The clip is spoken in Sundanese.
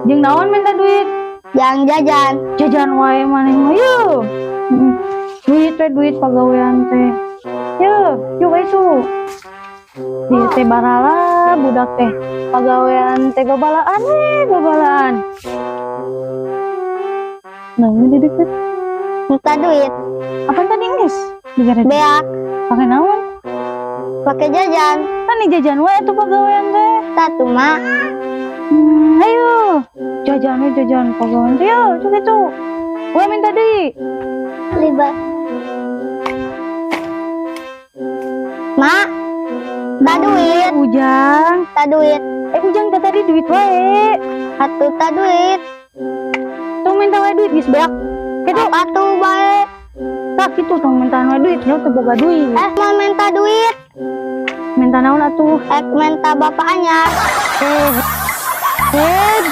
Jeung naon minta duit? Jang jajan. Jajan wae maneh mah yeuh. Duit teh duit pagawean teh. Yeuh, yuk isu. Di teh barala budak teh. Pagawean teh babalaan we, babalaan. Nah, ini deket. Minta duit. Apa tadi geus? Dibere duit. Beak. Pake naon? Pakai jajan. Kan nih jajan wae tuh pagawean teh. Satu, Mak. Ayo. Jajan we jajan pagawean teh yo, cuk itu. Gua minta duit. Libat. Mak. Ta duit, Ujang. Ta duit. Eh, Ujang teh tadi duit wae. Atuh ta duit. Tong minta wae duit geus beak. Kitu. Atuh bae. Tah kitu tong minta wae duit, nya teu boga duit. Eh, mau minta duit. Minta naon atuh? Eh, minta bapak anyar. Eh. Eh,